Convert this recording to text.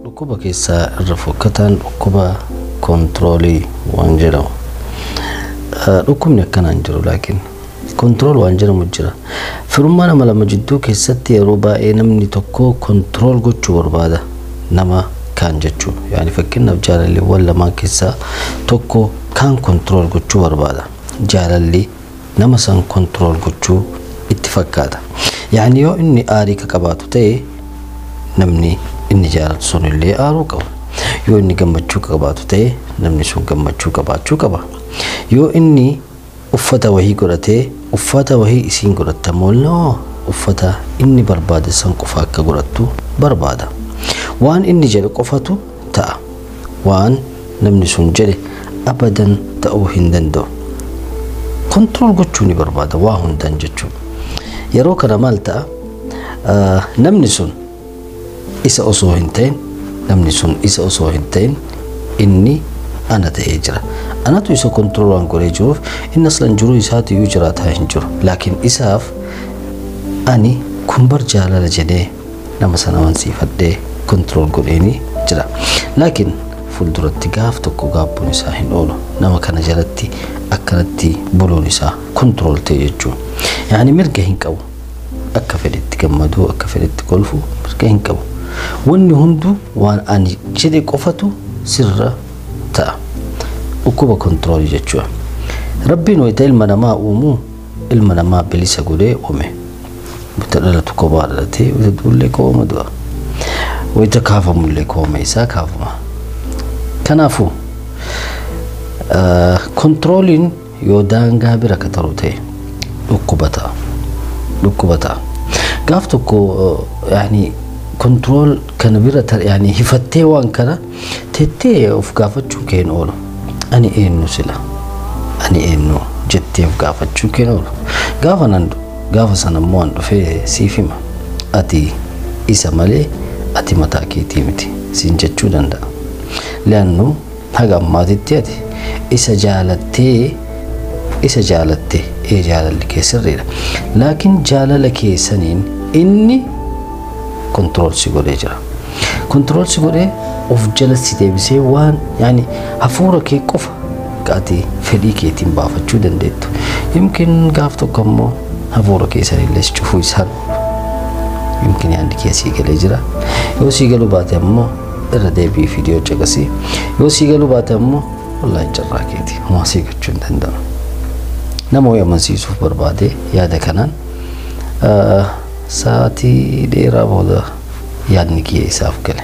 Dhukkuba keessaa irra fokkataan dhukkuba control waan jedhamu. Dhukkubni akkanaa hin jiru, laakiin control waan jedhamu jira. Firummaa nama lama jidduu keessatti yeroo baay'ee namni tokko control gochuu barbaada nama kaan jechuudha. Yaani fakkeenyaaf jaalalleewwan lamaan keessaa tokko kaan control gochuu barbaada. Jaalalli nama san control gochuu itti fakkaata. Yaani yoo inni aarii ka qabaatu ta'e, namni inni jaalatu sun illee aaruu qaba. Yoo inni gammachuu qabaatu ta'e, namni sun gammachuu qabaachuu qaba. Yoo inni uffata wahii godhatee, uffata wahii isiin godhatta moo uffata inni barbaade san qofa akka godhattu barbaada. Waan inni jedhe qofatu ta'a. Waan namni sun jedhe abadan ta'uu hin danda'u. Control gochuu ni barbaada waa hundan jechuudha. Yeroo kana maal ta'a? Namni sun isa osoo hin ta'in, namni sun isa osoo hin ta'in, inni ana ta'ee jira. Anatu isa control waan godhee jiruuf, inni aslan jiruu isaatiyyuu jiraataa hin jiru. Laakiin isaaf ani kun bar jaalala jedhee nama sana amansiifadhee control godheeni jira. Laakiin fuulduratti gaaf tokko gaabbuun isaa hin oolu. Nama kana jalatti akkanatti buluun isaa control ta'e jechuudha. Yaani mirga hin qabu. Akka fedhetti gammaduu, akka fedhetti kolfuu mirga hin qabu. Wanni hunduu waan ani jedhe qofatu sirra ta'a. Dhukkuba control jechuudha. Rabbiin wayita ilma namaa uumuu, ilma namaa bilisa godhee uume. Wayita dhalatu kophaa dhalatee, wayita du'ullee kophaa du'a. Wayita kaafamullee kophaa isaa kaafama. Kanaafuu controliin yoo daangaa bira ka taru ta'e dhukkuba ta'a. Dhukkuba ta'a. Gaaf tokko yaani control kana bira yaani hifattee waan kana teettee of gaafachuun kee hin oolu. Ani eenyu sila? Ani eenyu jettee of gaafachuun kee hin oolu. Gaafa nan gaafa sana immoo an dhufee siif hima. Ati isa malee ati mataa keetii miti siin jechuu danda'a. Leannu haga ammaatitti ati isa jaalattee, isa jaalattee, ee, jaalalli kee sirriidha. Laakiin jaalala keessaniin inni control si godhee jira. Control si godhee of jala si deebisee waan yaani hafuura kee qofa ati fedhii keetiin baafachuu dandeettu. Yumkin gaaf tokko immoo hafuura keessanillee si cufuu isaan oolu. Yumkin yaadni kee sii galee jira. Yoo sii galuu baate ammoo irra deebii viidiyoo caqasii. Yoo sii galuu baate ammoo wallaahi carraa keeti. Homaa sii gochuu hin danda'u. Nama wayii amansiisuuf barbaade yaada kanaan sa'aatii dheeraa booda yaadni kiyya isaaf gale.